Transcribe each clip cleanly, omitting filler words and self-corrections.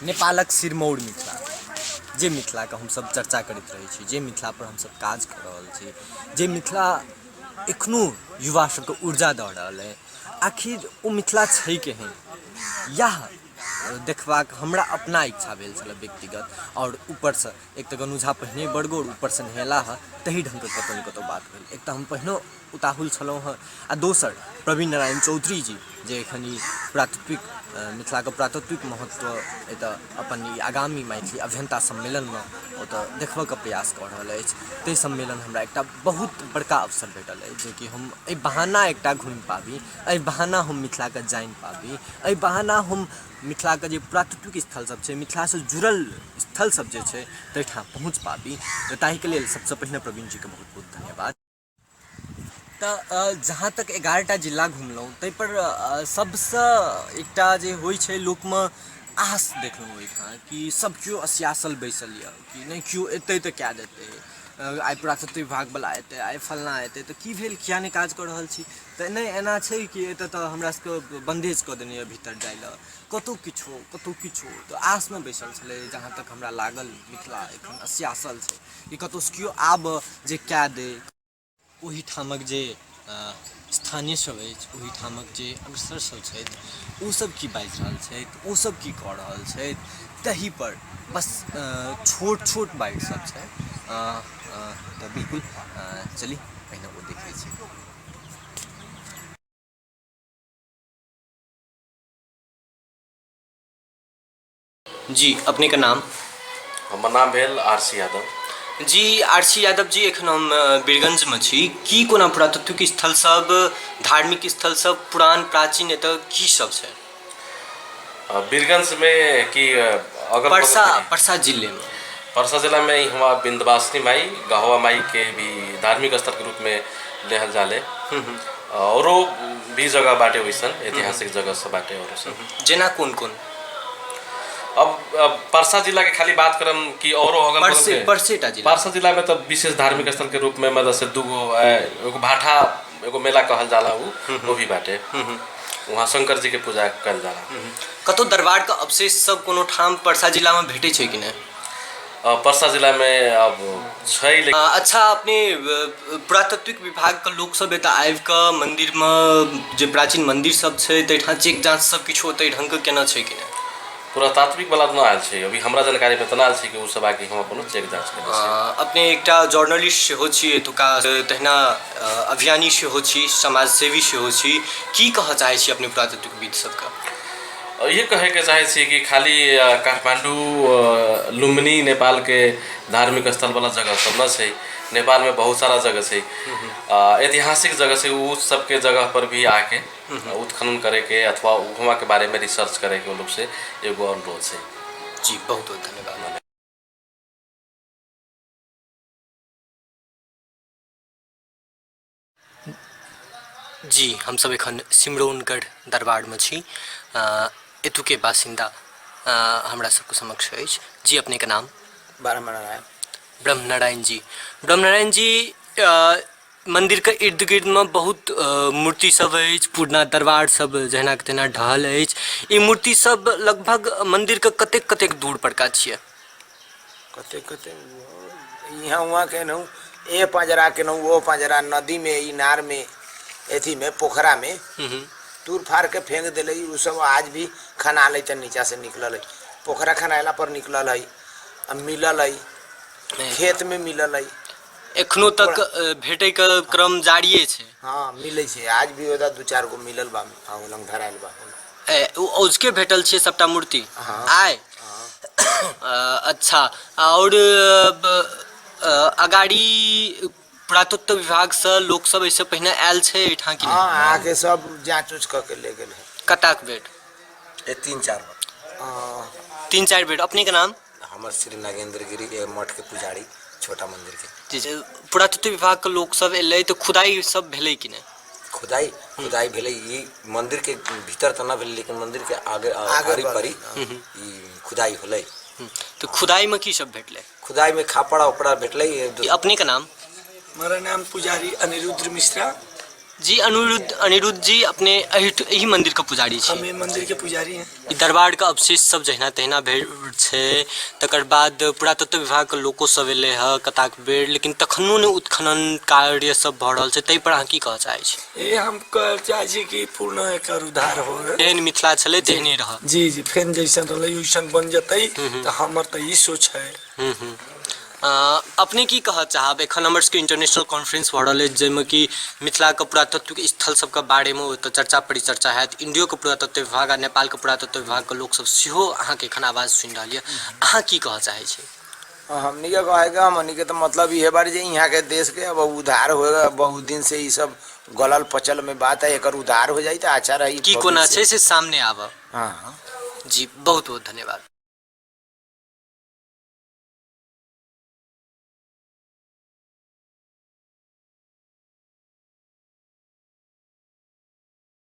नेपालक सिरमौर मिथिला जे मिथिलाके हमसभ चर्चा करैत रहै छी जे मिथिलापर हमसभ काज कऽ रहल छी जे मिथिला एखनो युवा सबके ऊर्जा दऽ रहल अइ आखिर ओ मिथिला छै केहन इएह देखबाक हमरा अपना इच्छा भेल छलए व्यक्तिगत आओर ऊपरसँ एक तऽ गनु झा पहिने बड़ गोर ऊपरसँ नहेला हँ ताहि ढङ्गके कतहु ने कतहु बात भेल एक तऽ हम पहिनो उताहुल छलहुँ हँ आ दोसर प्रवीण नारायण चौधरी जी जे एखन ई पुरातत्विक मिथिलाके पुरातत्विक महत्व एतऽ अपन ई आगामी मैथिली अभियन्ता सम्मेलनमे ओतऽ देखबऽके प्रयास कऽ रहल अछि ताहि सम्मेलन हमरा एकटा बहुत बड़का अवसर भेटल अछि जेकि हम एहि बहाना एकटा घुमि पाबी एहि बहाना हम मिथिलाके जानि पाबी एहि बहाना हम मिथिलाके जे पुरातत्विक स्थल सब छै मिथिलासँ जुड़ल स्थल सब जे छै ताहिठाम पहुँच पाबी तऽ ताहिके लेल सबसँ पहिने प्रवीण जीके बहुत बहुत धन्यवाद तऽ जहाँ तक 11टा जिला घुमलहुँ ताहिपर सबसँ एकटा जे होइ छै लोकमे आस देखलहुँ ओहिठाम कि सब केओ असियासल बैसल यऽ कि नहि केओ एतै तऽ कए देतै आइ पुरातत्व विभागवला एतै आइ फल्लाँ एतै तऽ की भेल किया नहि काज कऽ रहल छी तऽ नहि एना छै कि एतऽ तऽ हमरा सबके बन्देज कऽ देने यऽ भीतर जाइ लए कतहु किछो कतहु किछो तऽ आसमे बैसल छलै जहाँ तक हमरा लागल मिथिला एखन असियासल छै कि कतहुसँ केओ आबय जे कए दै ओहिठामक जे स्थानीय सब अछि ओहिठामक जे अग्रसर सब छथि ओसब की बाजि रहल छथि ओसब की कऽ रहल छथि ताहिपर बस छोट छोट बाइट सब छै तऽ बिल्कुल चली पहिने ओ देखै छी। जी अपनेके नाम? हमर नाम भेल R C Yadav. Ji R C Yadav ji एखन हम बीरगंजमे छी की कोना पुरातत्विक स्थल सब धार्मिक स्थल सब पुरान प्राचीन एतऽ की सब छै? बीरगंजमे कि अगल परसा परसा जिलेमे। परसा जिलामे हुआँ विंध्यवासिनी माई गहवा माई के भी धार्मिक स्थलके रूपमे लेहल जाले औरो भी जगह बाटे वैसन ऐतिहासिक जगह सब बाटे औरो सब। जेना कोन कोन? अब परसा जिला के खाली बात करम कि औरो अगल बगल परसे के परसेटा जिला परसा जिला में तो विशेष धार्मिक स्थल के रूप में मतलब से दूगो एगो भाठा एगो मेला कहल जाला वो भी बाटे वहाँ शंकर जी के पूजा कल जाला। कतौ दरबार के अवशेष सब कोनो ठाम परसा जिला में भेटै छै कि नहि? परसा जिला में अब छै लेकिन अच्छा अपने पुरातत्विक विभाग के लोक सब एतऽ आबि कऽ मंदिर में जे प्राचीन मंदिर सब छै ताहिठाम चेक जाँच सब किछो ताहि ढंग के केने छै कि नहि? पुरातात्विक वाला तऽ नहि आयल छै अभी हमरा जानकारी में तऽ नहि आयल छै कि ओ सब आके हम कोनो चेक जाँच केने छै। अपने एकटा जर्नलिस्ट सेहो छी एतुका तहिना अभियानी सेहो छी समाजसेवी सेहो छी की कहऽ चाहै छी अपने पुरातत्विक विद सबके? इहे कहैके चाहै छी कि खाली काठमाडौँ लुम्बिनी नेपालके धार्मिक स्थलवला जगह सब न छै नेपालमे बहुत सारा जगह छै ऐतिहासिक जगह छै उ सबके जगह पर भी आके उत्खनन करैके अथवा वहाँके बारेमे रिसर्च करैके ओ लोग से एगो अनुरोध छै। जी बहुत बहुत धन्यवाद। जी हमसब एखन सिमरौनगढ़ दरबारमे छी एतुके बासिन्दा हमरा सबके समक्ष अछि। जी अपनेके नाम? ब्रह्मनारायण। ब्रह्मनारायण जी। ब्रह्मनारायण जी मन्दिरके इर्द गिर्दमे बहुत मूर्ति सब अछि पुरना दरबार सब जहिनाके तहिना ढहल अछि ई मूर्ति सब लगभग मन्दिरके कतेक कतेक दूर परका छियै? कतेक कतेक यहाँ वहाँ के नहु ए पंजरा के नहु ओ पंजरा नदी में इनार में अथी में पोखरा में तूर फाड़ के फेंक दिले उ सब आज भी खना ले तो नीचा से निकलल है पोखरा खनाला पर निकलल है आ मिलल है खेत में मिलल है। एखनो तक भेटै के क्रम जारिये छै। हाँ मिलै छै आज भी ओदा दू चार गो मिलल बा आ ओ लंग धरायल बा। ओ औजके भेटल छै सबटा मूर्ति? हाँ। आइ? हाँ। अच्छा आओर अगाड़ी पुरातत्व विभागसँ लोक सब एहिसँ पहिने आयल छै एहिठाम कि नहि? हाँ आके सब जाँच उच कऽ के ले गेल है। कताक बेर? ए 3-4 बेर। 3-4 बेर। अपने के नाम? हमर श्री नागेंद्र गिरी ए मठ के पुजारी छोटा मंदिर के। जी जी पुरातत्व विभाग के लोक सब एलै तऽ खुदाई सब भेलै कि नहि? खुदाई खुदाई भेलै ई मंदिर के भीतर तऽ न भेलै लेकिन मंदिर के आगे आगे आरी बगल, परी ई खुदाई होलै। तऽ खुदाई में की सब भेटलै? खुदाई में खापड़ा उपड़ा भेटलै। ई अपने के नाम? मेरा नाम पुजारी अनिरुद्ध मिश्रा। जी अनिरुद्ध अनिरुद्ध जी, अपने एहि मंदिर के पुजारी छी? हम मंदिर के पुजारी हैं। ई दरबार के अवशेष सब जहिना तहिना भेल छै। तकर बाद पुरातत्व विभाग के लोको सब एलै हँ कताक बेर, लेकिन तखनो नहि उत्खनन कार्य सब भऽ रहल छै। ताहि पर अहाँ की कहऽ चाहै छी? ए हम कहऽ चाहै छी कि पूर्ण एकर उद्धार हो। जेहन मिथिला छलै तेहने रहत। जी जी, फेन जैसन रहलै वैसन बन जेतै, तऽ हमर तऽ ई सोच है। अपने की कहऽ चाहब? एखन हमर सबके इंटरनेशनल कॉन्फ्रेंस भऽ रहल अछि, जाहिमे कि मिथिलाके पुरातत्विक स्थल सबके बारेमे ओतऽ चर्चा परिचर्चा हैत। इंडियोके पुरातत्व विभाग आ नेपालके पुरातत्व विभागके लोकसब सेहो अहाँके एखन आवाज सुनि रहल यऽ। अहाँ की कहऽ चाहै छी? हमनी के कहे हमनी के तो मतलब इहे बारे जे यहाँ के देश के अब उद्धार हो। बहुत दिन से ई सब गलल पचल में बात है, एकर उद्धार हो जाए तो अच्छा रही। की कोना छै से सामने आबऽ। हाँ जी, बहुत बहुत धन्यवाद।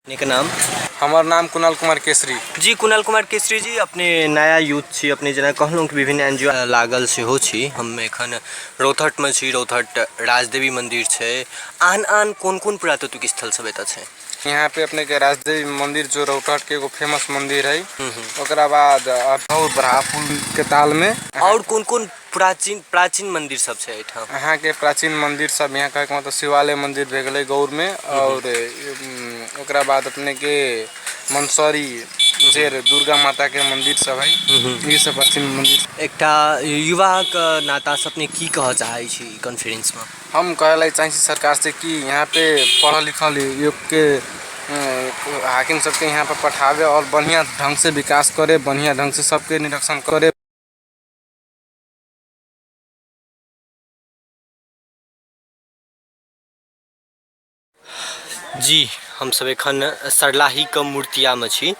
अपने के नाम? हमर नाम कुणाल कुमार केसरी। जी कुणाल कुमार केसरी जी, अपने नया यूथ छी। अपने जेना कहलहुँ कि विभिन्न एनजीओ लागल सेहो छी। हम एखन रौतहटमे छी। रौतहट राजदेवी मंदिर छै, आन आन कोन कोन पुरातत्विक स्थल सब एतऽ छै? यहाँ पे अपने के राजदेवी मंदिर जो रौतहट के एगो फेमस मंदिर है, ओकरा बाद बहुत बड़ा पुल के ताल में। और कोन कोन प्राचीन प्राचीन मंदिर सब छै एहिठाम? अहाँ के प्राचीन मंदिर सब यहाँ कहे के मतलब शिवालय मंदिर भए गेलै गौर में, और ओकरा बाद अपने के मंसौरी जे दुर्गा माता के मंदिर सब है, ई सब प्राचीन मंदिर। एकटा युवाके नातासँ अपने की कहऽ चाहै छी ई कॉन्फ्रेंसमे? हम कहै लए चाहै छी सरकार से कि यहाँ पे पढ़ल लिखल युग के हाकिम सबके यहाँ पर पठावे और बढ़िया ढंग से विकास करे, बढ़िया ढंग से सबके निरीक्षण करे। जी हमसब एखन सरलाहीके मूर्तियामे छी।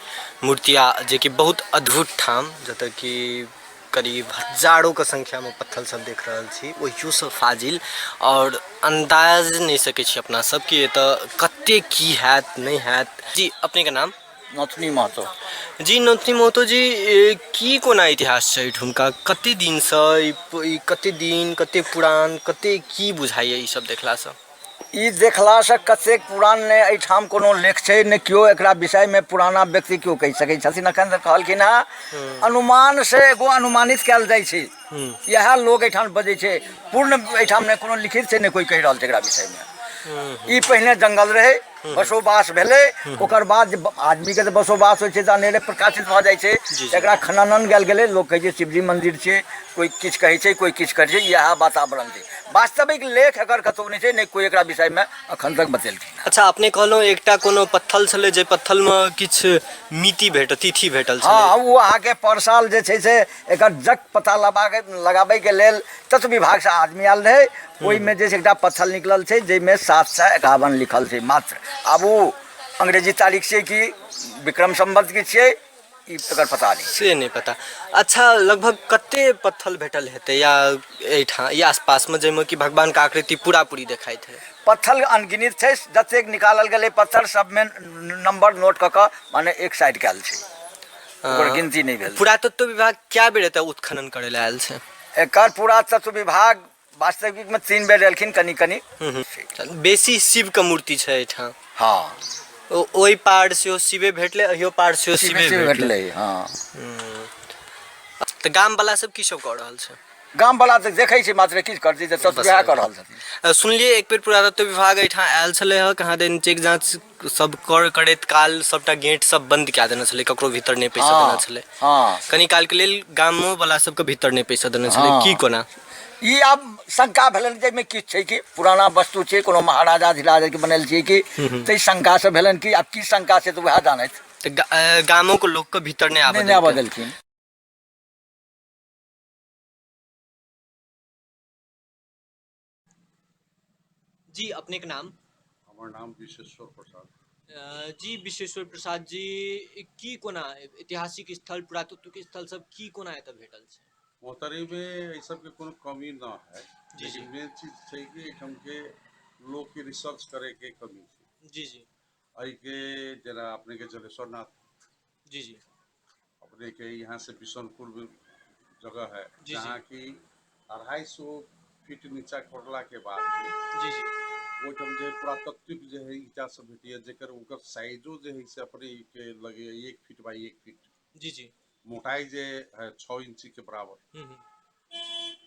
मूर्तिया जेकि बहुत अद्भुत ठाम, जतऽ कि करीब हजारोके संख्यामे पत्थर सब देख रहल छी, ओहियोसँ फाजिल, आओर अन्दाज नहि सकै छी अपना सब कि एतऽ कते की हैत नहि हैत। जी अपनेके नाम? नथुनी महतो। जी नथुनी महतो जी, की कोना इतिहास छै एहिठुमका? कते दिनसँ ई, कते दिन, कते पुरान, कते की बुझाइए ई सब देखलासँ? ई देखलासँ कतेक पुरान नहि एहिठाम कोनो लेख छै, नहि केओ एकरा विषयमे पुराना व्यक्ति केओ कहि सकै छथिन। एखन तक कहलखिन हेँ अनुमानसँ एगो अनुमानित कयल जाइ छै, इएह लोक एहिठाम बजै छै। पूर्ण एहिठाम नहि कोनो लिखित छै, नहि कोइ कहि रहल छै एकरा विषयमे। ई पहिने जंगल रहै, बसोबास भेलै, ओकर बाद जे आदमीके तऽ बसोबास होइ छै तऽ अनेरे प्रकाशित भऽ जाइ छै। एकरा खनन कयल गेलै। लोक कहै छै शिवजी मन्दिर छै, कोइ किछु कहै छै, कोइ किछु कहै छै। इएह वातावरण छै। वास्तविक लेख एकर कतहु नहि छै, नहि कोइ एकरा विषयमे एखन तक बतेलखिन। अच्छा, अपने कहलहुँ एकटा कोनो पत्थल छलै, जे पत्थलमे किछु मिति भेटल, तिथि भेटल छलै। हँ, ओ अहाँके परसाल जे छै से एकर जग पता लगाबैके लेल तत्व विभागसँ आदमी आयल रहै। ओहिमे जे छै एकटा पत्थल निकलल छै, जाहिमे 751 लिखल छै मात्र। आब ओ अंग्रेजी तारीख छियै कि विक्रम संवत के छियै, ई एकर पता नहि। से नहि पता। अच्छा, लगभग कते पत्थल भेटल हेतै या एहिठाम या आसपासमे, जाहिमे कि भगवानके आकृति पूरा पूरी देखाइत है? पत्थल अनगिनत छै। जतेक निकालल गेलै पत्थर, सबमे नंबर नोट कऽ कऽ माने एक साइड कयल छै, ओकर गिनती नहि भेल। पुरातत्व विभाग कए बेर एतऽ उत्खनन करै लए आयल छै? एकर पुरातत्व विभाग वास्तविकमे 3 बेर एलखिन, कनि कनि। बेसी शिवके मूर्ति छै एहिठाम? हँ। ओहि पार सेहो शिवे भेटलै, अहियो पार सेहो शिवे भेटलै। हँ। तऽ गामवला सब की सब कऽ रहल छै? गामवला तऽ देखै छै मात्र, की करतै? तऽ सब वएह कऽ रहल छथिन। सुनलियै एक बेर पुरातत्व विभाग एहिठाम आयल छलै हँ, कहाँ दिन चेक जाँच सब करैत काल सबटा गेट सब बंद कए देने छलै, ककरो भीतर नहि पैसा देने छलै। हँ। कनी कालके लेल गामो वाला सबके भीतर नहि पैसा देने छलै। की कोना? ई आब शंका भेलनि जे एहिमे किछु छै कि पुराना वस्तु छै, कोनो महाराजा अधिराजाके बनल छै कि, ताहि शंकासँ भेलनि कि। आब की शंका छै तऽ वएह जानथि। तऽ गामोके लोकके भीतर नहि आबऽ नहि आबऽ देलखिन। जी अपनेके नाम? हमर नाम विश्वेश्वर प्रसाद। जी विश्वेश्वर प्रसाद जी, की कोना ऐतिहासिक स्थल, पुरातत्विक स्थल सब की कोना एतऽ भेटल छै? महोत्तरीमे एहि सबके कोनो कमी न है। जी जी। लेकिन मेन चीज छै कि एहिठामके लोकके रिसर्च करैके कमी छै। जी जी। एहिके जेना अपनेके जलेश्वर नाथ, जी जी, अपने के यहाँ से बिशनपुर में जगह है, जी। जहाँ की 250 फीट नीचा खोदला के बाद जी जी ओहिठाम जे पुरातत्विक जे है ईंटा सब भेटैए, जेकर ओकर साइजो जे है से अपने के लगैए 1 फीट बाई 1 फीट। जी जी। मोटाई जे है 6 इंची के बराबर।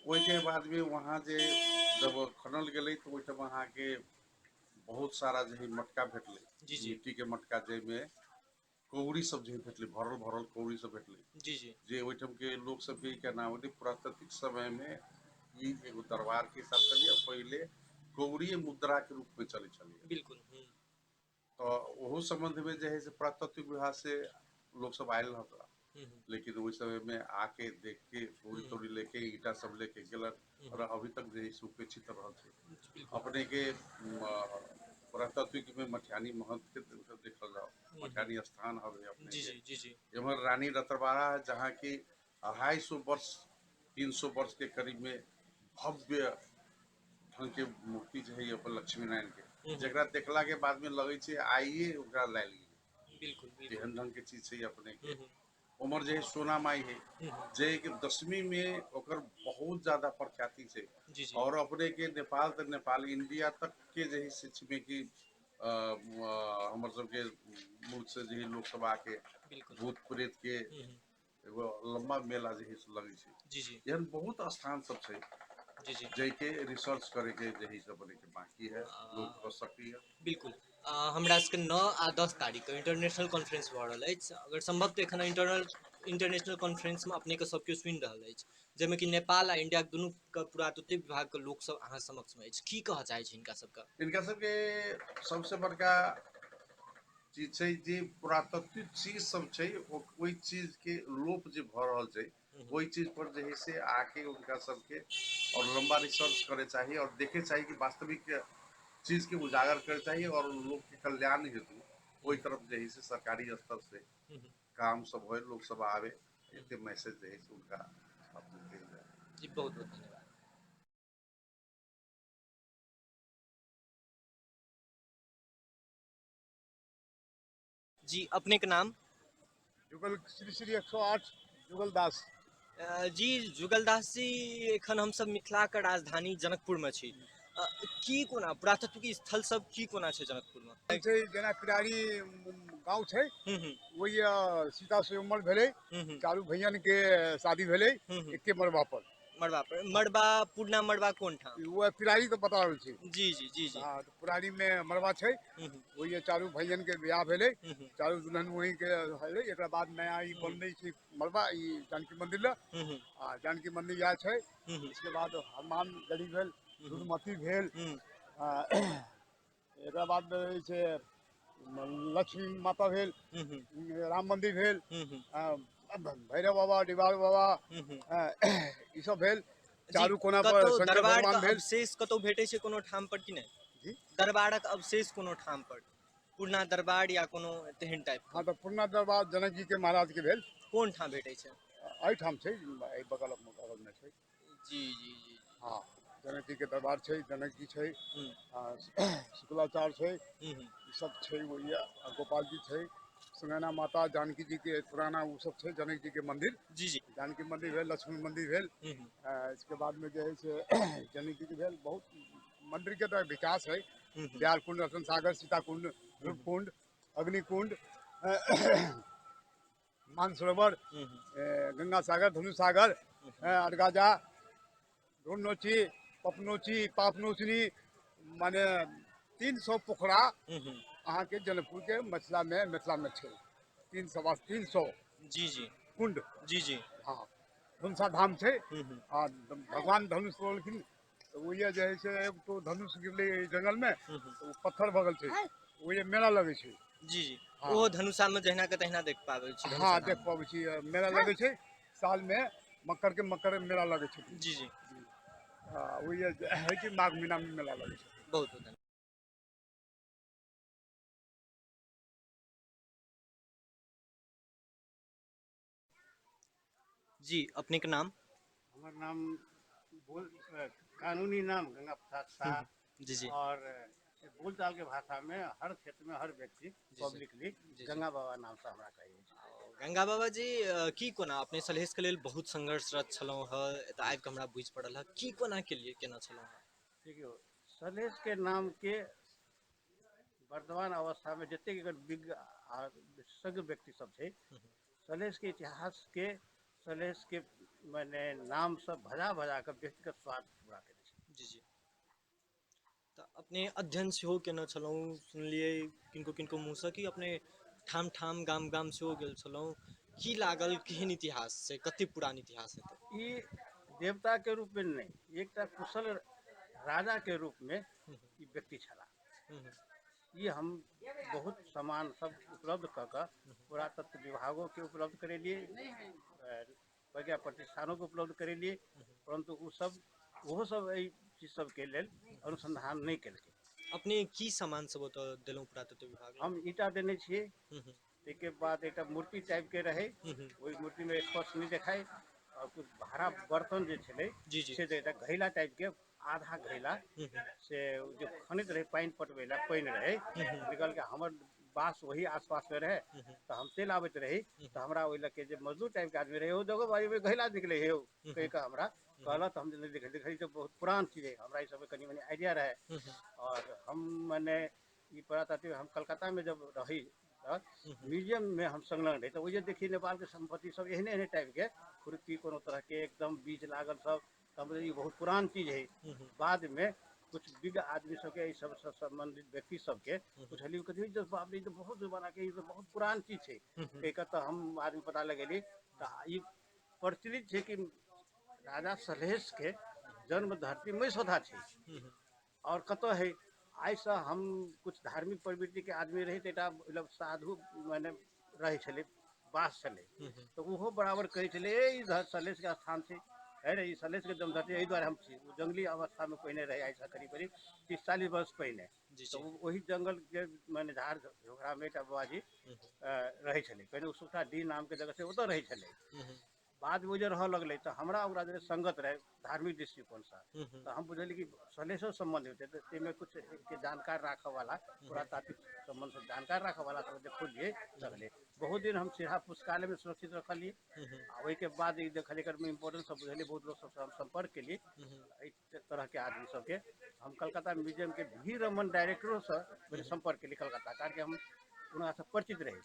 ओहिके बाद में वहाँ जे जब खनल गेलै तऽ ओहिठाम अहाँके बहुत सारा जे है मटका भेटलै। जी जी। मिट्टी के मटका जाहिमे कौड़ी सब जे भेटलै, भरल भरल कौड़ी सब भेटलै। जी जी। जे ओहिठाम के लोक सबके ई कहना होलै पुरातात्विक समय में ई एगो दरबार के हिसाब छलियै, पहिले कौड़िए मुद्रा के रूप में चलै छलियै। बिल्कुल। तऽ ओहो संबंध में जे है से पुरातत्व विभाग से लोक सब आयल रहता, लेकिन ओहि समय में आके देख के कौड़ी तौड़ी लेके ईंटा सब लेके गेलन और अभी तक जे है से उपेक्षित रहल छै। अपने के पुरातत्विक में मठियानी महंत के देखल जाओ, मठियानी स्थान हवे अपने। जी जी जी जी। एम्हर रानी रतरबाड़ा है, जहाँ की 250 वर्ष 300 वर्ष के करीब में भव्य ढंग के मूर्ति जे है अपन लक्ष्मी नारायण के, जकरा देखला के बाद में लगै छै आइए ओकरा लायल गेलै। बिल्कुल बिल्कुल। एहन ढंग के चीज छै अपने के। उमर जे है सोना माई है, जे कि दशमी में ओकर बहुत ज्यादा प्रख्याति छै। जी जी। और अपने के नेपाल तक नेपाल इंडिया तक के जे है से में कि हमर सबके मुल्क से जे है लोग सब आके भूत प्रेत के एगो लंबा मेला जे है से लगै छै। जी जी। एहन बहुत स्थान सब छै। जी जी। जाहिके रिसर्च करे के जे है से अपने के बाकी है, लोग कर सकी है। बिल्कुल। हमरा सबके 9 आ 10 तारीख के इंटरनेशनल कॉन्फ्रेंस भऽ रहल अछि। अगर संभव तऽ एखन इंटरनेशनल कॉन्फ्रेंस में अपने के सब केओ सुनि रहल अछि, जाहिमे कि नेपाल आ इंडिया दुनू के पुरातत्व विभाग के लोक सब अहाँ समक्ष में अछि। की कहऽ चाहै छी हिनका सबके? हिनका सबके सबसे बड़का चीज छै जे पुरातत्विक चीज सब छै, ओहि चीज के लोप जे भऽ रहल छै ओहि चीज पर जे है से आके उनका सबके और लंबा रिसर्च करे चाहिए और देखे चाहिए कि वास्तविक चीज के उजागर करे चाहिए और लोग के कल्याण हेतु ओहि तरफ जे है से सरकारी स्तर से काम सब होए, लोग सब आवे, एते मैसेज जे है से उनका अपने देल जाए। जी बहुत बहुत धन्यवाद। जी अपने के नाम? जुगल श्री श्री 108 जुगल दास। जी जुगल दास जी, एखन हमसब मिथिला के राजधानी जनकपुर में छी। की कोना पुरातत्विक स्थल सब की कोना छै जनकपुर में? छै जेना पिरारी गाँव छै, वही सीता स्वयंवर भेलै, चारू भैयन के शादी भेलै एके मड़बा पर। मड़बा पर, मड़बा पूर्णा मड़बा कोन ठाम? वो पिरारी तो बता रहल छी। जी जी जी जी। हाँ, तो पुरारी में मड़बा छै, वही चारू भैयन के ब्याह भेलै, चारू दुल्हन वही के भेलै। एकरा बाद नया ई बनलै छै मड़बा, ई जानकी मंदिर ल, आ जानकी मंदिर इएह छै। इसके बाद हनुमान गढ़ी भेल, दुर्मती भेल, एकरा बाद छै लक्ष्मी माता भेल, राम मंदिर भेल, भैरव बाबा, डिबार बाबा, ई सब भेल। चारू कोना पर शंकर भगवान भेल। अवशेष कतौ भेटै छै कोनो ठाम पर कि नहि? दरबारक अवशेष कोनो ठाम पर, पुरना दरबार या कोनो तेहन टाइप? हाँ, तऽ पुरना दरबार जनक जी के महाराज के भेल। कोन ठाम भेटै छै? एहिठाम छै, एहि बगल बगल में छै। जी जी जी। हाँ, जनक जी के दरबार छै, जनक जी छै, शुक्लाचार्य छै, ई सब छै। वही गोपाल जी छै, सुनैना माता, जानकी जी के पुराना वो सब छै, जनक जी के मंदिर। जी जी। जानकी मंदिर भेल, लक्ष्मी मंदिर भेल, इसके बाद में जे है से जनक जी के भेल। बहुत मंदिर के तो विकास है। बिहार कुंड, रतन सागर, सीता कुंड, रूपकुंड, अग्निकुंड, मानसरोवर, गंगा सागर, धनुष सागर, अरगाजा, ढोलनोची, पपनोची, पापनोचनी, माने 300 पोखरा अहाँके जनकपुर के मिथिला में छै। 300-325 जी जी कुंड। जी जी। हाँ, धनुषा धाम छै। आ भगवान धनुष तोड़लखिन तऽ ओहिए जे है से एगो धनुष गिरलै जंगल में, तऽ ओ पत्थर भऽ गेल छै, ओहिए मेला लगै छै। जी जी। ओ धनुषा में जहिना के तहिना देख पाबै छी। हाँ, देख पाबै छी। मेला लगै छै साल में, मकर के मकर मेला लगै छै। जी जी। ओहिए होइ छै, माघ महीना में मेला लगै छै। बहुत बहुत धन्यवाद। जी अपने के नाम? हमार नाम बोल कानूनी नाम गंगा प्रसाद शाह। जी जी। और बोलचाल के भाषा में हर क्षेत्र में हर व्यक्ति पब्लिकली गंगा बाबा नाम से हमरा कहिए। गंगा बाबा जी, की कोना अपने सलहेश के लेल बहुत संघर्षरत छलहुँ हँ, एतऽ आबि कऽ हमरा बुझि पड़ल हँ, की कोना के लिए केना छलहुँ हँ? देखियौ, सलहेश के नामके वर्तमान अवस्थामे जतेक एकर विज्ञ आ विशेषज्ञ व्यक्ति सब छै, सलहेशके इतिहासके सलहेशके मने नामसँ भजा भजा कऽ व्यक्तिगत स्वार्थ पूरा केने छै। जी जी। तऽ अपने अध्ययन सेहो केने छलहुँ, सुनलियै किनको किनको मुँहसँ कि अपने ठाम ठाम गाम गाम सेहो गेल छलहुँ। की लागल, केहन इतिहास छै, कते पुरान इतिहास हेतै? ई देवताके रूपमे नहि, एकटा कुशल राजाके रूपमे ई व्यक्ति छलाह। ई हम बहुत सामान सब उपलब्ध कऽ कऽ पुरातत्व विभागोके उपलब्ध करेलियै, प्रज्ञा प्रतिष्ठानोके उपलब्ध करेलियै, परन्तु ओसब ओहो सब एहि चीज सबके लेल अनुसन्धान नहि केलकै। अपने की सामान सब ओतऽ देलहुँ पुरातत्व विभाग? हम ईंटा देने छियै, ताहिके बाद एकटा मूर्ति टाइपके रहै, ओहि मूर्तिमे स्पष्ट नहि देखाइ, आओर किछु भाड़ा बर्तन जे छलै से एकटा घैला टाइपके, आधा घैला से जे खनैत रहै पानि पटबै लए, पानि रहै निकल के। हमर बास वही आसपासमे रहै, तऽ हम चलि आबैत रही, तऽ हमरा ओहि लऽ के जे मजदूर टाइपके आदमी रहै, ओ देखो भाइ ओहिमे घैला निकलै हे कहि कऽ हमरा कहलक। तऽ हम जे नहि देखली तऽ बहुत पुरान चीज हइ, हमरा ई सबके कनि मनि आइडिया रहै। आओर हम मने ई पुरातात्विक हम कलकत्तामे जब रही तऽ म्यूजियममे हम संलग्न रही, तऽ ओहि जे देखी नेपालके सम्पत्ति सब एहने एहने टाइपके खुरपी कोनो तरहके एकदम बीज लागल सब, तऽ हम ई बहुत पुरान चीज हइ। बादमे कुछ विज्ञ आदमी सबके, एहि सबसँ सम्बन्धित व्यक्ति सबके पुछलियै, कथी बाप रे, ई तऽ बहुत जमानाके, ई तऽ बहुत पुरान चीज छै कहि कऽ। तऽ हम बादमे पता लगेली तऽ ई प्रचलित छै कि राजा सलहेशके जन्म धरती मैसोधा छै। आओर कतऽ है? आइसँ हम कुछ धार्मिक प्रवृत्तिके आदमी रही, तऽ एकटा मतलब साधु मने रहै छलै, बास छलै, तऽ ओहो बराबर कहै छलै, ए ई सलहेशके स्थान छै, है रे, ई सलहेशके जन्म धरती, एहि दुआरे हम छी। ओ जंगली अवस्थामे पहिने रहै, आइसँ करीब करीब 30-40 वर्ष पहिने। तऽ ओ ओहि जंगलके मने झाड़ झोखड़ामे एकटा बाबाजी रहै छलै पहिने, ओ सुखा डी नामके जगह छै, ओतऽ रहै छलै। बादमे ओ जे रहऽ लगलै तऽ हमरा ओकरा जे संगत रहै धार्मिक दृष्टिकोणसँ, तऽ हम बुझलियै कि सलहेशो सम्बन्ध हेतै, तऽ ताहिमे किछु के जानकार राखऽवला, पुरातात्विक सम्बन्धसँ जानकार राखऽवला सब देखलियै लगलै। बहुत दिन हम सिरहा पुस्तकालयमे सुरक्षित रखलियै, आ ओहिके बाद ई देखलियै एकर इम्पोर्टेंस सब बुझलियै। बहुत लोक सबसँ हम सम्पर्क केलियै, एहि तरहके आदमी सबके। हम कलकत्ता म्यूजियमके भी रमन डायरेक्टरोसँ सम्पर्क केलियै कलकत्ता, कारण कि हम हुनकासँ परिचित रही।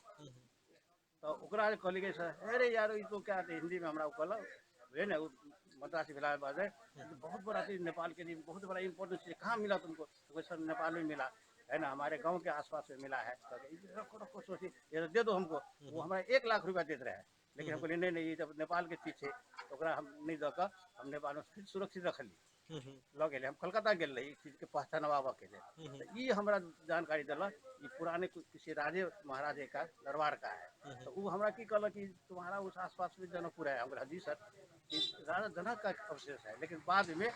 तऽ ओकरा कहलियै सर, अरे यार ई तो क्या हिंदी में हमरा ओ कहलक, बुझे ने, ओ मद्रासी भेला बाद बहुत बड़ा चीज नेपाल के लिए बहुत बड़ा इम्पोर्टेंट चीज, कहाँ मिला तुमको? तो सर नेपाल में मिला है ना, हमारे गांव के आसपास में मिला है। तो रखो रखो, सोची ये दे दो हमको। वो हमारा 1 लाख रुपया देते रहे, लेकिन हम कहलिए नहीं नहीं, ये जब नेपाल के चीज है ओकरा हम नहीं दऽ कऽ हम नेपाल में फिर सुरक्षित रखली, लऽ गेलै। हम कलकत्ता गेल रही ई चीजके पहचानबाबऽके लेल, तऽ ई हमरा जानकारी देलक ई पुराने किसी राजे महाराजे का दरबार का है। तऽ ओ हमरा की कहलक कि तुम्हारा उस आसपास में जनकपुर है। हम कहलिए जी सर, ई राजा जनक का अवशेष है। लेकिन बादमे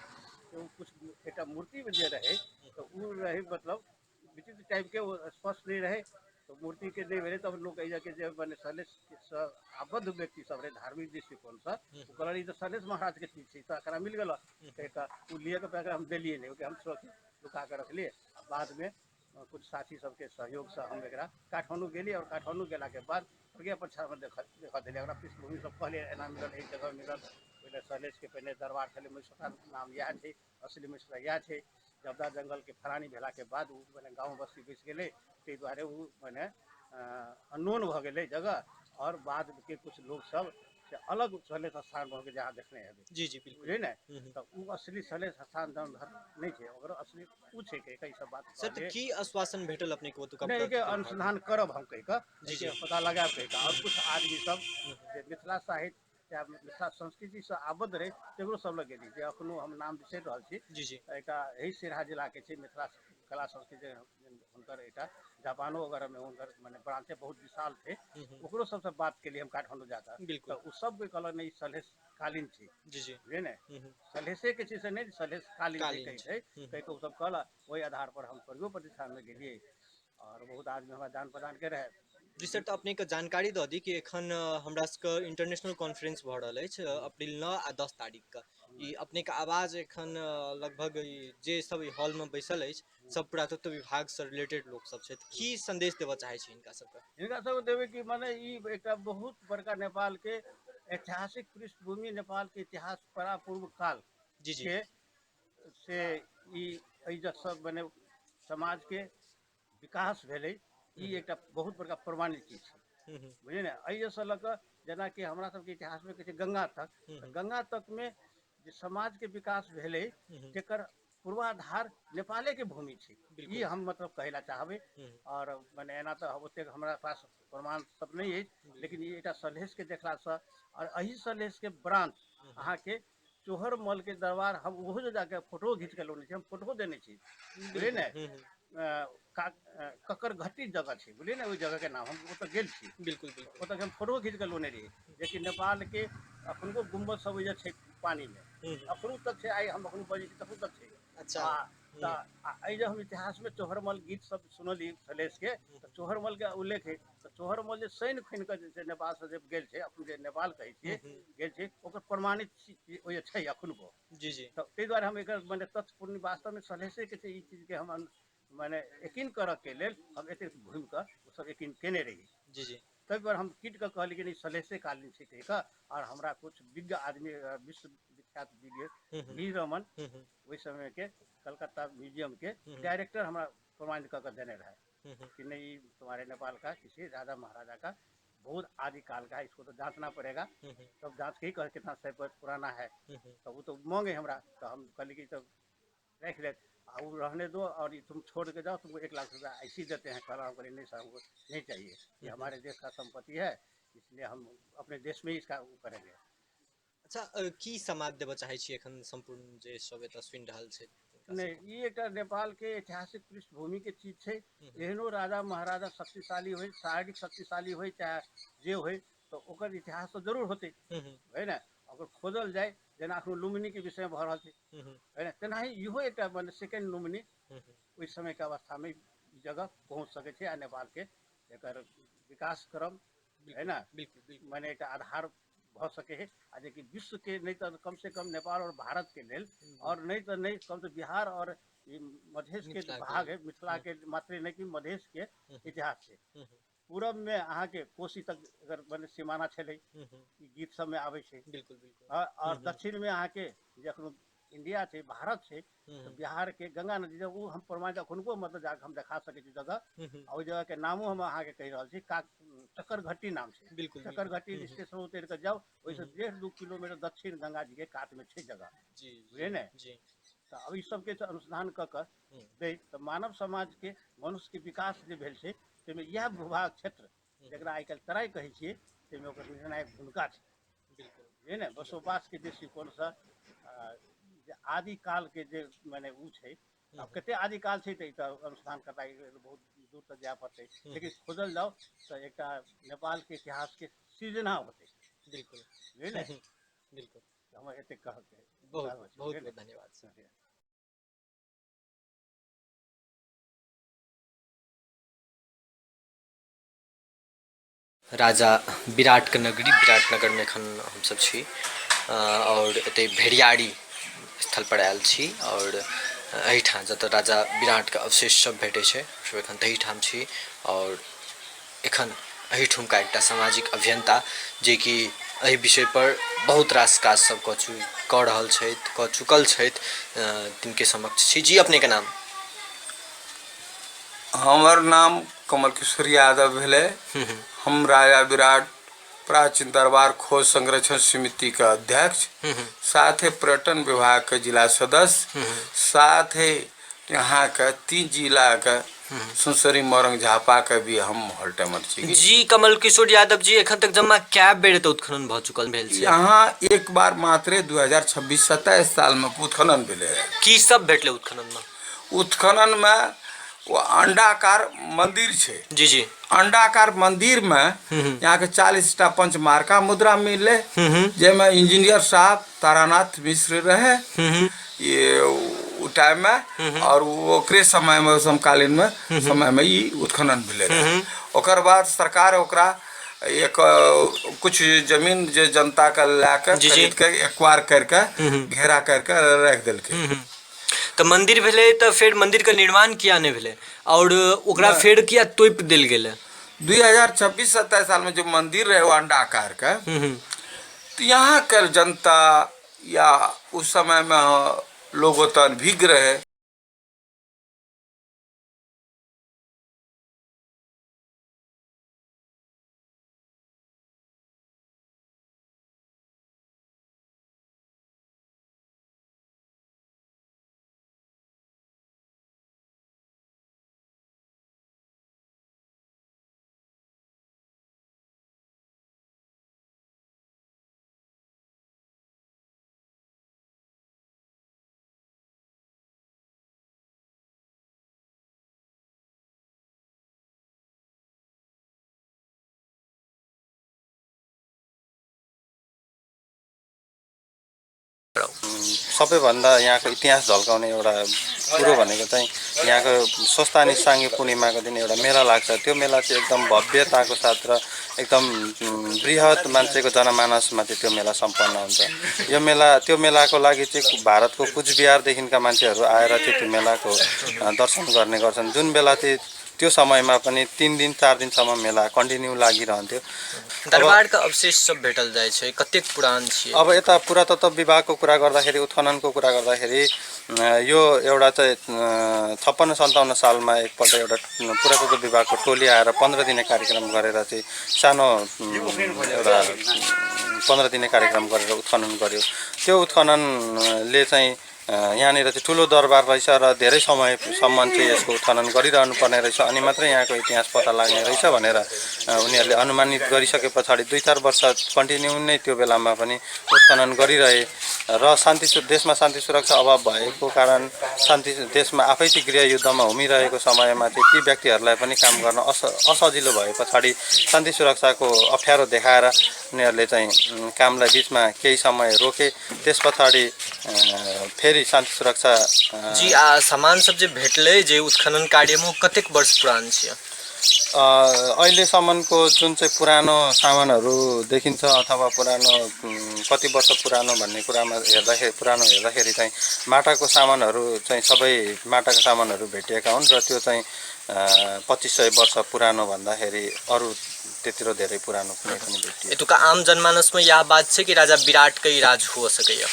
ओ कुछ एकटा मूर्तिमे जे रहै तऽ ओ रहै मतलब विचित्र टाइपके, ओ स्पष्ट नहि रहै, तऽ मूर्तिके नहि भेलै। तब लोक एहि जाके जे मने सलहेशसँ आबद्ध व्यक्ति सब रहै धार्मिक दृष्टिकोणसँ, ओ कहलक ई तऽ सलहेश महाराजके चीज छै, तऽ एकरा मिल गेल कहि कऽ ओ लिए कऽ एकरा हम देलियै नहि, ओकरा हम सुरक्षित नुका कऽ रखलियै। बादमे कुछ साथी सबके सहयोगसँ हम एकरा काठमाण्डू गेलियै, आओर काठमाण्डू गेलाके बाद प्रज्ञा प्रतिष्ठानमे देखऽ देलियै। ओकरा पृष्ठभूमि सब कहलियै एना मिलल, एहि जगह मिलल, ओहि सलहेशके पहिने दरबार छलै, मैसोता नाम इएह छै, असली मैसोता इएह छै। जबदा जंगलके फरानी भेलाके बाद ओ मने गाँव बस्ती बसि गेलै, ताहि दुआरे ओ मने अननोन भऽ गेलै जगह। आओर बादके कुछ लोक सब से अलग सलहेश स्थान भऽ गेल, जहाँ देखने हेबै। जी जी बिल्कुल। बुझलियै ने, तऽ ओ असली सलहेश स्थान नहि छै, ओकर असली ओ छै कहि कऽ ई सब बात। सर तऽ की आश्वासन भेटल अपने के ओतुका? नहि, एहिके अनुसंधान करब हम कहि कऽ, एहिके पता लगायब कहि कऽ। आओर कुछ आदमी सब जे मिथिला साहित्य या मिथिला संस्कृतिसँ आबद्ध रहै तकरो सब लग गेली, जे एखनो हम नाम बिसरि रहल छी। जी जी। एकटा एहि सिरहा जिलाके छै, मिथिला कला संस्कृति हुनकर एकटा जापानो वगैरहमे हुनकर मने ब्रांचे बहुत विशाल छै, ओकरो सबसँ बात केलियै हम काठमाण्डू जाकऽ। बिल्कुल। तऽ ओ सबके कहलक नहि ई सलहेश कालीन छै। जी जी। बुझलियै ने, सलहेशेके छै से नहि, सलहेश कालीन कहै छै कहि कऽ ओ सब कहलक। ओहि आधार पर हम स्वर्गीय प्रतिष्ठानमे गेलियै, आओर बहुत आदमी हमरा जान पहचानके रहै। जी सर, तऽ अपनेके जानकारी दऽ दी कि एखन हमरा सबके इंटरनेशनल कॉन्फ्रेंस भऽ रहल अछि अप्रैल 9 आ 10 तारीखके। ई अपनेके आवाज एखन लगभग जे सब ई हॉलमे बैसल अछि सब पुरातत्व विभागसँ रिलेटेड लोक सब छथि, की संदेश देबऽ चाहै छी हिनका सबके? हिनका सबके देबै कि मने ई एकटा बहुत बड़का नेपालके ऐतिहासिक पृष्ठभूमि, नेपालके इतिहास परापूर्व काल जी जी के से ई एहि जगहसँ मने समाजके विकास भेलै, ई एकटा बहुत बड़का प्रमाणित चीज छै, बुझलियै ने। एहिसँ लऽ कऽ जेनाकि हमरा सबके इतिहासमे कहै छै गंगा तक, तऽ गंगा तकमे जे समाजके विकास भेलै तेकर पूर्वाधार नेपालेके भूमि छै, ई हम मतलब कहै लए चाहबै। आओर मने एना तऽ ओतेक हमरा पास प्रमाण सब नहि अछि, लेकिन ई एकटा सलहेशके देखलासँ, आओर एहि सलहेशके ब्रांच अहाँके चोहरमल के दरबार, हम ओहो जे जाके फोटो घीच के लौने छी, हम फोटो देने छी, बुझलियै ने। ककर घट्टी जगह छै, बुझलियै ने, ओहि जगह के नाम, हम ओतऽ गेल छी। बिल्कुल बिल्कुल। ओतऽ हम फोटो घीच के लौने रहियै, जेकि नेपाल के अखुनको गुम्बद सब जे छै पानी मे अखनो तक छै, आइ हम अखनो बजै छी तखनो तक छै। तऽ एहि जे हम इतिहास मे चोहरमल गीत सब सुनली सलहेश के, तऽ चोहरमल के उल्लेख है, तऽ चोहरमल जे सैन्य खुनि कऽ जे छै नेपाल से जे गेल छै, अखन जे नेपाल कहै छियै गेल छै, ओकर प्रमाणित ओहि छै अखुनको। जी जी। तऽ ताहि दुआरे हम एकर मने तथ्यपूर्ण वास्तवमे सलहेशेके छै, ई चीजके हम मने यकीन करऽके लेल हम एतेक घुमि कऽ ओसभ यकीन केने रही। जी जी। ताहि पर हम कीट कऽ कहली कि नहि, सलहेशे कालीन छै कहि कऽ। आओर हमरा कुछ विज्ञ आदमी, विश्व विख्यात विज्ञ वी रमन, ओहि समयके कलकत्ता म्यूजियमके डायरेक्टर, हमरा प्रमाणित कऽ कऽ देने रहै कि नहीं, तुम्हारे नेपाल का किसी राजा महाराजा का बहुत आदिकाल का है, इसको तो जांचना पड़ेगा। तब जांच के ही कह कितना सौ वर्ष पुराना है। तो वो तो मांगे हमरा, तो हम कहली कि तब रख ले आ वो रहने दो और ये तुम छोड़ के जाओ, तुमको 1 लाख रुपया ऐसे ही देते हैं। कहला हम कहलिए नहीं सर, हमको नहीं चाहिए, ये हमारे देश का संपत्ति है, इसलिए हम अपने देश में ही इसका वो करेंगे। अच्छा, की समाद देबऽ चाहै छी एखन सम्पूर्ण जे सब एतऽ सुनि रहल छै तिनका नहि सबके? ई एकटा नेपालके ऐतिहासिक पृष्ठभूमिके चीज छै। एहनो राजा महाराजा शक्तिशाली होइ, शारीरिक शक्तिशाली होइ चाहे जे होइ, तऽ ओकर इतिहास तऽ जरूर होतै, है ने। अगर खोजल जाय, जेना अखन लुम्बिनीके विषयमे भऽ रहल छै, है ने, तेनाही इहो एकटा मने सेकेंड लुम्बिनी ओहि समयके अवस्थामे ई जगह पहुँच सकै छै आ नेपालके एकर विकास क्रम, है ने, बिल्कुल बिल्कुल मने एकटा आधार भऽ सकै है, आ जेकि विश्वके नहि तऽ कम से कम नेपाल और भारत के लेल, और नहि तऽ नहि कम से बिहार और ई मधेश के मिथिला के। भाग है, मिथिला के मात्र नहि कि मधेश के इतिहास छै। पूरब मे अहाँके कोसी तक एकर मने सीमाना छलै, ई गीत सबमे आबै छै। बिल्कुल बिल्कुल आओर दक्षिण मे अहाँके जे अखन इंडिया छै, भारत छै, तऽ बिहार के गंगा नदी जब ओ हम प्रमाणित अखुनको मतलब जाके हम देखा सकै छी जगह, आ ओहि जगह के नामो हम अहाँके कहि रहल छी, का चक्करघट्टी नाम छै। बिल्कुल चक्करघट्टी स्टेशन उतरि कऽ जाउ, ओहिसँ 1.5-2 किलोमीटर दक्षिण गंगा जी के कात मे छै जगह, बुझलियै ने। तऽ अब ई सबके तऽ अनुसंधान कऽ कऽ दै तऽ मानव समाजके मनुष्यके विकास जे भेल छै ताहिमे इएह भूभाग क्षेत्र, जकरा आइ काल्हि तराइ कहै छियै, ताहिमे ओकर निर्णायक भूमिका छै, बुझलियै ने। बसोबासके दृष्टिकोणसँ जे आदिकालके जे मने ओ छै, आब कते आदिकाल छै तऽ ई तऽ अनुसंधान करता बहुत दूर तक जाय पड़तै, लेकिन खोजल जाउ तऽ एकटा नेपालके इतिहासके सृजना होतै। बुझलियै ने। हमर एतेक कहके बहुत बहुत बहुत धन्यवाद सर। राजा विराटके नगरी विराटनगरमे एखन हमसब छी आओर एतै भेड़ियारी स्थल पर आयल छी, आओर एहिठाम जतऽ राजा विराटके अवशेष सब भेटै छै से एखन तहीठाम छी। आओर एखन एहिठुमका एकटा सामाजिक अभियंता जेकि एहि विषय पर बहुत रास काज सब कऽ रहल छथि, कऽ चुकल छथि, तिनके समक्ष छी। जी, अपनेके नाम? हमर नाम कमल किशोर यादव भेलै। हम राजा विराट प्राचीन दरबार खोज संरक्षण समिति के अध्यक्ष, साथ ही पर्यटन विभाग के जिला सदस्य, साथ ही यहाँ के 3 जिला के सुनसरी, मोरंग, झापा के भी हम होल टाइमर छी। जी, कमल किशोर यादव जी, एखन तक जम्मा कए बेर एतऽ उत्खनन भऽ चुकल भेल छै? यहाँ एक बार मात्रे 2026-27 साल में उत्खनन भेलै रहे। की सब भेटलै उत्खनन में? उत्खनन में वो अंडाकार मंदिर छै। जी जी अंडाकार मंदिर में यहाँ के 40 टा पंचमार्का मुद्रा मिलले, जाहिमे इंजीनियर साहब तारानाथ मिश्र रहे ये उ टाइम में, और ओकरे समय में समकालीन में समय में ई उत्खनन भेलै रहे। ओकर बाद सरकार ओकरा एक कुछ जमीन जे जनता के लए के जी, जी। खरीद के एक्वायर करके घेरा करके राखि देलकै। तऽ मंदिर भेलै तऽ फेर मंदिरके निर्माण किया नहि भेलै आओर ओकरा फेर किया तोपि देल गेलै? 2026-27 साल में जो मंदिर रहे वो अंडाकार के, तो यहाँ के जनता या उस समय में लोग ओतऽ भीग रहे। सबैभन्दा यहाँको इतिहास झल्काउने एउटा कुरो भनेको चाहिँ यहाँको स्वस्थानी साङ्गे पूर्णिमाको दिन एउटा मेला लाग्छ। त्यो मेला चाहिँ एकदम भव्यताको साथ र एकदम बृहत मान्छेको जनमानसमा चाहिँ त्यो मेला सम्पन्न हुन्छ। यो मेला त्यो मेलाको लागि चाहिँ भारतको कुचबिहारदेखिका मान्छेहरू आएर चाहिँ त्यो मेलाको दर्शन गर्ने गर्छन्। जुन बेला चाहिँ त्यो समयमा पनि 3 दिन 4 दिनसम्म मेला कन्टिन्यू लागिरहन्थ्यो। दरबारका अवशेष सब भेटल जाइ छै, कतेक पुरान छियै? अब यता पुरातत्व विभागको कुरा गर्दाखेरि, उत्खननको कुरा गर्दाखेरि यो एउटा चाहिँ 56-57 सालमा एकपल्ट एउटा पुरातत्व विभागको टोली आएर 15 दिने कार्यक्रम गरेर चाहिँ सानो एउटा 15 दिने कार्यक्रम गरेर उत्खनन गर्यो। त्यो उत्खननले चाहिँ यहाँनिर चाहिँ ठुलो दरबार रहेछ र धेरै समयसम्म चाहिँ यसको उत्खनन गरिरहनु पर्ने रहेछ अनि मात्रै यहाँको इतिहास पत्ता लाग्ने रहेछ भनेर उनीहरूले अनुमानित गरिसके पछाडि 2-4 वर्ष कन्टिन्यू नै त्यो बेलामा पनि उत्खनन गरिरहे र शान्ति देशमा शान्ति सुरक्षा अभाव भएको कारण शान्ति देशमा आफै चाहिँ गृहयुद्धमा होमिरहेको समयमा चाहिँ ती व्यक्तिहरूलाई पनि काम गर्न असजिलो भए पछाडि शान्ति सुरक्षाको अप्ठ्यारो देखाएर उनीहरूले चाहिँ कामलाई बिचमा केही समय रोके। त्यस पछाडि फेरि शान्ति सुरक्षा जी आ सामान सब जे भेटलै जे उत्खनन कार्यमे कतेक वर्ष पुरान छै? अहिलेसम्मको जुन चाहिँ पुरानो सामानहरू देखिन्छ अथवा पुरानो कति वर्ष पुरानो भन्ने कुरामा हेर्दाखेरि पुरानो हेर्दाखेरि चाहिँ माटाको सामानहरू चाहिँ सबै माटाको सामानहरू भेटिएका हुन् र त्यो चाहिँ 2500 वर्ष पुरानो भन्दाखेरि अरू त्यतिरो धेरै पुरानो कुनै पनि भेटिएन। एतुका आम जनमानसमा यह बात छै कि राजा विराटकै राज हो सकैया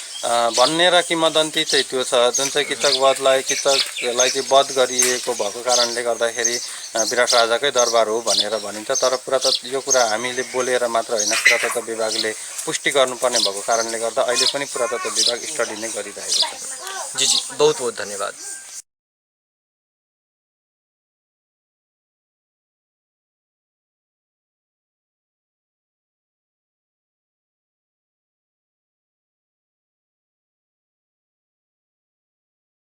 भन्ने र किंवदन्ती चाहिँ त्यो छ, जुन चाहिँ किचकवधलाई किचकलाई चाहिँ वध गरिएको भएको कारणले गर्दाखेरि विराट राजाकै दरबार हो भनेर भनिन्छ। तर पुरातत्व यो कुरा हामीले बोलेर मात्र होइन, पुरातत्व विभागले पुष्टि गर्नुपर्ने भएको कारणले गर्दा अहिले पनि पुरातत्व विभाग स्टडी नै गरिरहेको छ। जी जी, बहुत बहुत धन्यवाद।